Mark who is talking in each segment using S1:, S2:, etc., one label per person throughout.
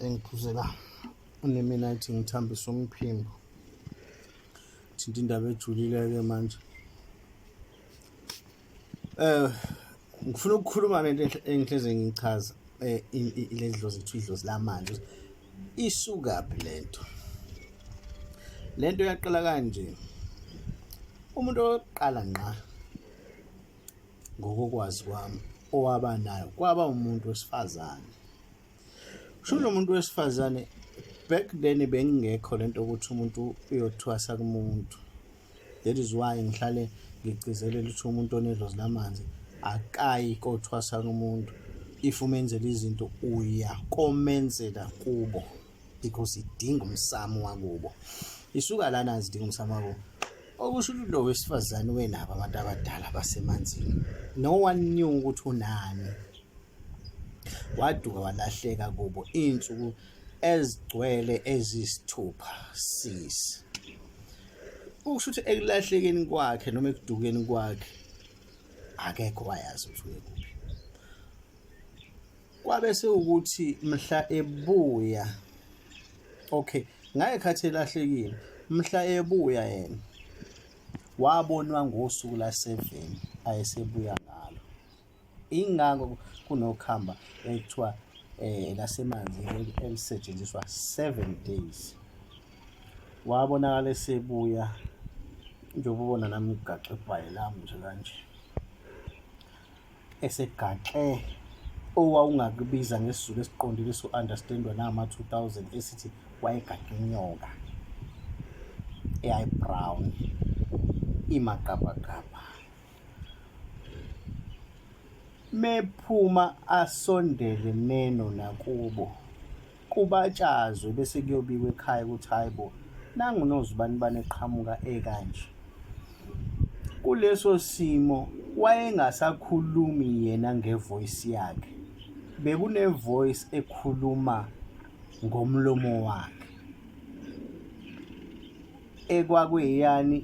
S1: Engiphuzela uneminayithi ngithambise umphimbo. Thinta indaba ejulile-ke manje. Eh ngifuna ukukhuluma ngento engihleze ngichaza eh le dlozi kuthiwa idlozi lamanje. Isukaphi lento? Lento yaqala kanje. Umuntu oqala ngqa ngokokwazi kwami owaba nayo kwaba umuntu wesifazane. Kusho lo muntu wesifazane back then bengingekho lento ukuthi umuntu uyothwasa kumuntu. That is why ngihlale ngigcizelela ukuthi umuntu onedlozi lamanzi akayi kothwasa kumuntu. If umenzela izinto uya komenzela kubo because idinga umsamo wakubo. Isuka lana zidinga umsamo wakubo. Okusho ukuthi lo wesifazane wenabo abantu abadala basemanzini. No one knew ukuthi unani. Waduka walahleka kubo iy'nsuku ezigcwele eziyisithupha sisi. Okusho ukuthi ekulahlekeni kwakhe noma ekudukeni kwakhe akekho wayazi ukuthi uye kuphi. Kwabe sewukuthi mhla ebuya okay ngayekhathi elahlekile mhla ebuya yena wabonwa ngosuku la-7 ayesebuya ngalo. Ingakho kunokhamba ekuthiwa eh lasemanzini elisetshenziswa 7 days. Wabonakala esebuya njengoba ubona nami ngigaxe ibhayi lami nje kanje. Esegaxe owawungakubiza ngesiZulu esiqondile so-understandwa nama-2000 esithi wayegaxe inyoka eyayi-brown imagqabhagqabha. Mephuma asondele neno nakubo kubatshazwe bese kuyobikwa ekhaya ukuthi hhayi bo nangu nozibanibani eqhamuka ekanje. Kuleso simo wayengasakhulumi yena ngevoice yakhe, bekune-voice ekhuluma ngomlomo wakhe. Ekwakuyiyani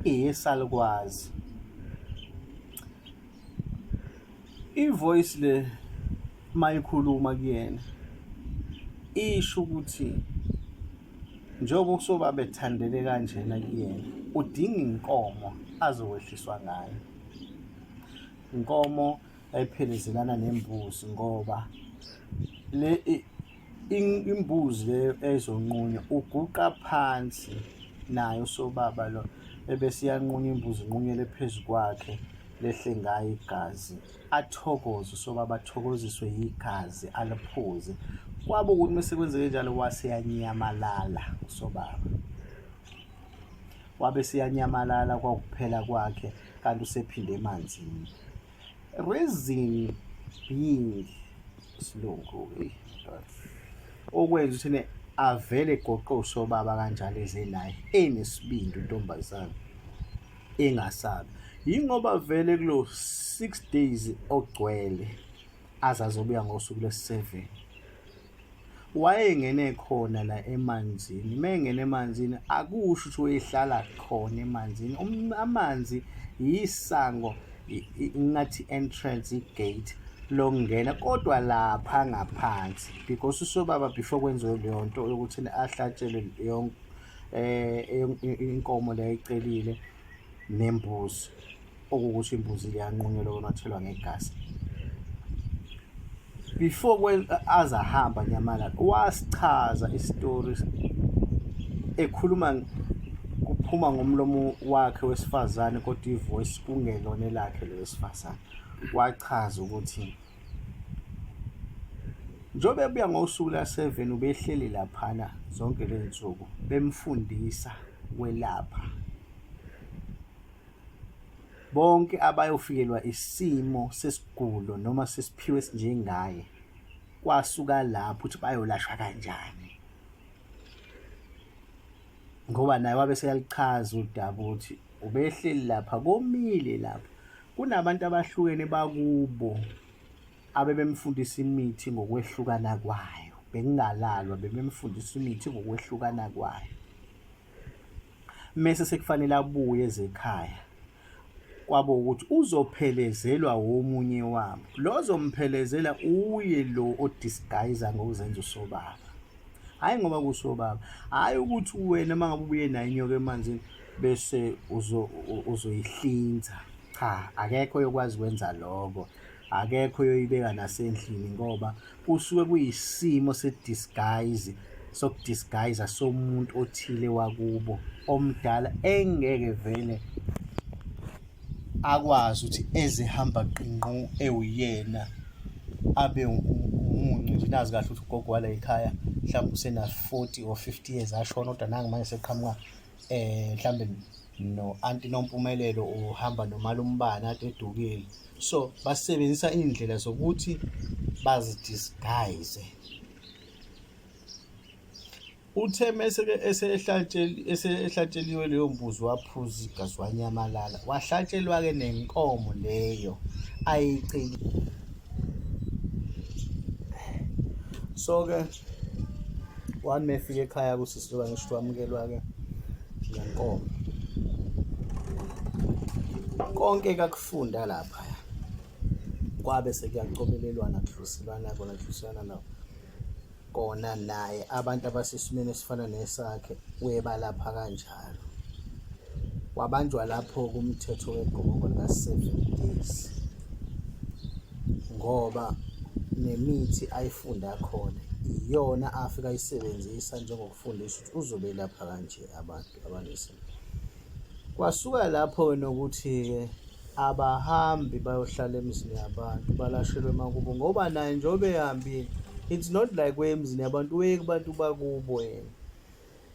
S1: eyesalukwazi. I-voice le mayikhuluma kuyena isho ukuthi njengoba usoba bethandele kanjena kuyena udinga inkomo azokwehliswa ngayo. Inkomo ayiphelezelana nembuzi ngoba le imbuzi leyo ezonqunywa uguqa phansi naye usobaba lo ebese iyanqunywa imbuzi inqunyelwe phezu kwakhe lehle ngayo igazi athokoze usobaba athokoziswe yigazi aliphuze kwaba ukuthi mese kwenzeke njalo wase yanyamalala usobaba wabe seyanyamalala kwakuphela kwakhe kanti usephinde emanzini. Reason being isilungu okwenza ukuthi ne avele egoqe usobaba kanjalo eze naye enesibindi intombazane engasabi yingoba vele kulo 6 days ogcwele azazobuya ngosuku lesi-7 Wayengene khona la emanzini, uma engena emanzini akusho ukuthi uyehlala khona emanzini. Um, amanzi yisango ngathi entrance i-gate lokungena kodwa lapha ngaphansi because usobaba before kwenziwe leyo nto yokuthi ahlatshelwe yonke eh inkomo leyo ayicelile nembuzi okuwukuthi imbuzi liyanqunyelwa kwathelwa ngegazi before aze ahamba nyamalala wasichaza isitori ekhuluma kuphuma ngomlomo wakhe wesifazane kodwa ivoice kungelona elakhe lo wesifazane wachaza ukuthi njengoba ebuya ngosuku la-7 ubehleli laphana zonke lezi nsuku bemfundisa kwelapha Bonke abayofikelwa isimo sesigulo noma sesiphiwo esinjengaye kwasuka lapho ukuthi bayolashwa kanjani ngoba naye wabe seyalichaza udaba ukuthi ubehleli lapha komile lapha kunabantu abahlukene bakubo abebemfundisa imithi ngokwehlukana kwayo bekungalalwa bebemfundisa imithi ngokwehlukana kwayo mese sekufanele abuye ezekhaya kwabo ukuthi uzophelezelwa womunye wabo lo ozomphelezela uye lo odisguise ngokuzenza usobaba. Hhayi ngoba kusho baba, hhayi ukuthi wena uma ngabe ubuye nayo inyoka emanzini bese uzoyihlinza. Cha, akekho oyokwazi ukwenza lokho, akekho oyoyibeka nasendlini ngoba kusuke kuyisimo se-disguise, sokudisguise somuntu othile wakubo omdala engeke vele akwazi ukuthi ezehamba qinqu ewuyena abe umuncu nje. Nazi kahle ukuthi ugogo wala ekhaya mhlawumbe usena 40 or 50 years ashona, kodwa nangu manje seqhamuka mhlambe no anti Nompumelelo uhamba nomalumbane ade edukile. So basebenzisa iy'ndlela zokuthi bazidisguise. Uthe mese-ke esehlatsheliwe leyo mbuzi waphuza igazi wanyamalala, wahlatshelwa-ke nenkomo leyo ayiceli. So-ke wami efika ekhaya kusisi loba ngisho wamukelwa-ke ngenkomo. Konke kakufunda lapha kwabe sekuyacobelelwana kudluliselwana kona kudluliselwana nawo kona naye abantu abasesimeni esifana nesakhe uyebalapha kanjalo. Wabanjwa lapho kumthetho wegobongo lika-seven days ngoba nemithi ayifunda khona iyona afika ayisebenzisa njengokufundisa ukuthi uzobelapha kanje abantu abanesimo. Kwasuka lapho-ke nokuthi-ke abahambi bayohlala emizini yabantu balashelwe emakubo ngoba naye njengoba ehambile it's not like uye emizini yabantu, uye kubantu bakubo yena.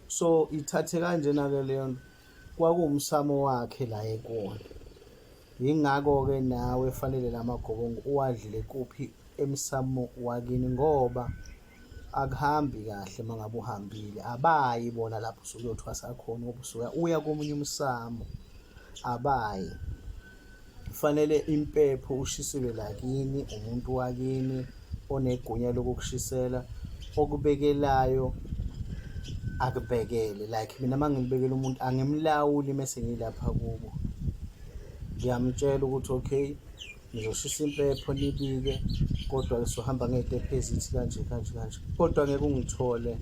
S1: So ithathe kanjena-ke leyo nto, kwakuwumsamo wakhe la ekuwona. Yingakho-ke nawe fanele la magobongo uwadlile kuphi emsamo wakini ngoba akuhambi kahle uma ngabe uhambile, abayi bona lapho usuke uyothwasa khona ngoba usuke uya komunye umsamo, abayi. Kufanele impepho ushiselwe lakini, umuntu wakini onegunya lokukushisela, okubekelayo akubekele. Like mina uma ngilibekela umuntu angimlawuli mese ngilapha kubo, ngiyamtshela ukuthi okay Nizoshisa impepho nibike kodwa-ke sohamba ngey'tephu ezithi kanje kanje kanje, kodwa ngeke ungithole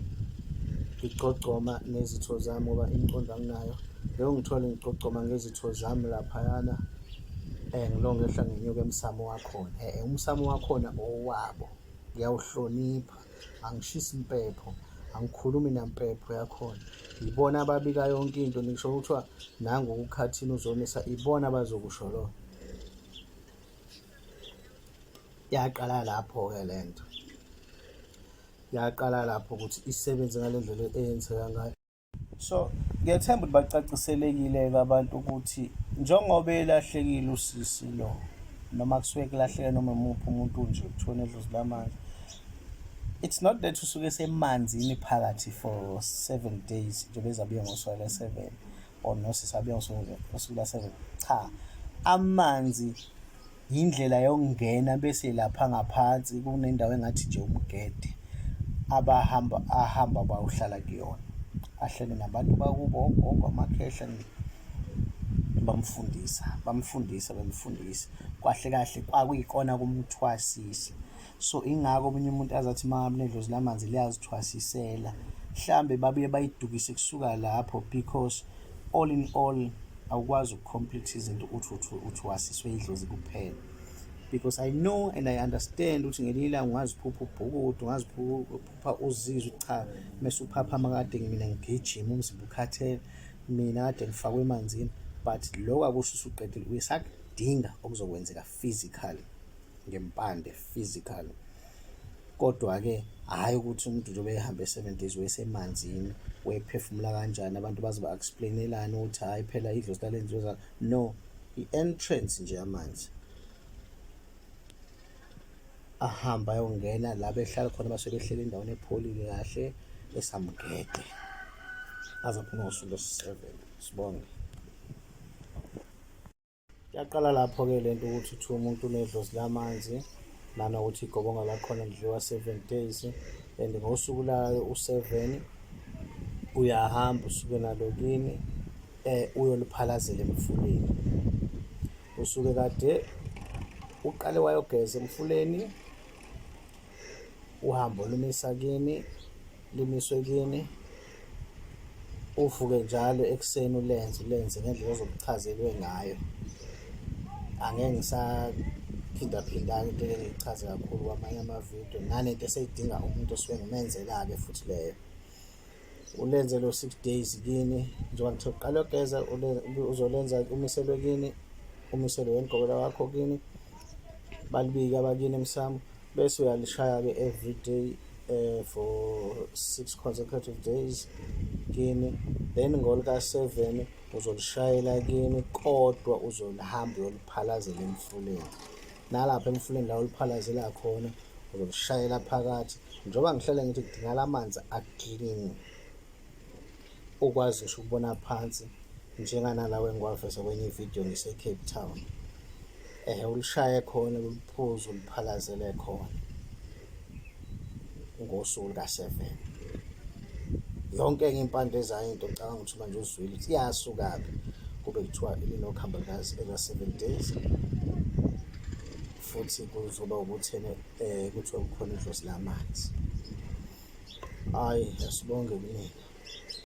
S1: ngigcogcoma nezitho zami ngoba imiqondo anginayo. Ngeke ungithole ngigcogcoma ngezitho zami laphayana ngilo ngehla ngenyuka emsamo wakhona. Umsamo wakhona owabo, ngiyawuhlonipha, angishisi impepho, angikhulumi nampepho yakhona. Yibona ababika yonke into, ngisho kuthiwa nangu ukhathini uzomisa, ibona abazokusho lokho. Yaqala lapho-ke le nto, yaqala lapho ukuthi isebenze ngale ndlela eyenzeka ngayo. So ngiyethemba ukuthi bacaciselekile-ke abantu ukuthi njengoba elahlekile usisi lo noma kusuke kulahleke noma imuphi umuntu nje kuthiwa unedlozi lamanje, it's not that usuke esemanzini phakathi for 7 days njengoba ezabuye ngosuku lwe-7 or nosisi abuye ngosuku lwa-7. Cha, amanzi yindlela yokungena bese lapha ngaphansi kunendawo engathi nje umgede abahamba ahamba bawuhlala kuyona, ahlale nabantu bakubo, ogogo, amakhehla, bamfundisa bamfundisa bamfundisa kahle kahle kwakuyikona kumthwasisa. So ingakho omunye umuntu azathi uma ngabe unedlozi lamanzi liyazithwasisela, mhlambe babuye bayidukise kusuka lapho because all in all awukwazi uku-complete izinto uthi uthwasiswe idlozi kuphela. Because I know and I understand ukuthi ngelinye ilanga ungaziphupha ubhukuda, ungaziphupha uzizwe ukuthi cha mese uphaphama kade mina ngigijima umzimba ukhathele, mina kade ngifakwe emanzini, but lokho akusho usuqedile, uyisakudinga okuzokwenzeka physically ngempande physically. Kodwa-ke hhayi ukuthi umuntu njengoba ehambe 7 days wayesemanzini wayephefumula kanjani, abantu baze ba-explain-elane ukuthi hhayi phela idlozi lalenziwe. No, i-entrance nje yamanzi ahamba ayongena la behlala khona, basuke behleli endaweni epholile kahle esamgede aze aphume ngosuku lwesi-seven. Sibonge. Yaqala lapho-ke le nto ukuthi kuthiwa umuntu unedlozi lamanzi nanokuthi igobongo lakhona lidliwa 7 days and ngosuku layo u-7 uyahamba usuke nalo kini uyoliphalazela emfuleni. Usuke kade uqale wayogeza emfuleni, uhambo lumisa kini. Limiswe kini, uvuke njalo ekuseni ulenze, ulenze ngendlela ozobuchazelwe ngayo. Angeke ngisaphindaphinda-ke into engiyichaze kakhulu kwamanye amavidiyo, nalento eseyidinga umuntu osuke ngimenzela-ke futhi leyo. Ulenze lo 6 days kini, njengoba ngithe uqala uyogeza, uzolenza umiselwe kini, umiselwe wena gobela wakho kini, balibike abakini emsamo, bese uyalishaya-ke every day for 6 consecutive days kini. Then ngolika-7 uzolishayela kini, kodwa uzolihamba uyoliphalazela emfuleni. Nalapha emfuleni la oliphalazela khona uzolishayela phakathi, njengoba ngihlale ngithi kudingakala amanzi a-clean, ukwazi ngisho ukubona phansi, njenganalawo engiwaveza kwenye ividiyo ngise-Cape Town. Ulishaye khona, uliphuze, uliphalazele khona ngosuku luka-7. Yonke enye impande ezayo into ocabanga ukuthi manje uzwile ukuthi iyasukaphi, kube kuthiwa linokuhamba lika-7 days, futhi kuzoba ukuthi kuthiwa kukhona idlozi lamanzi. Hhayi, asibonge kunina.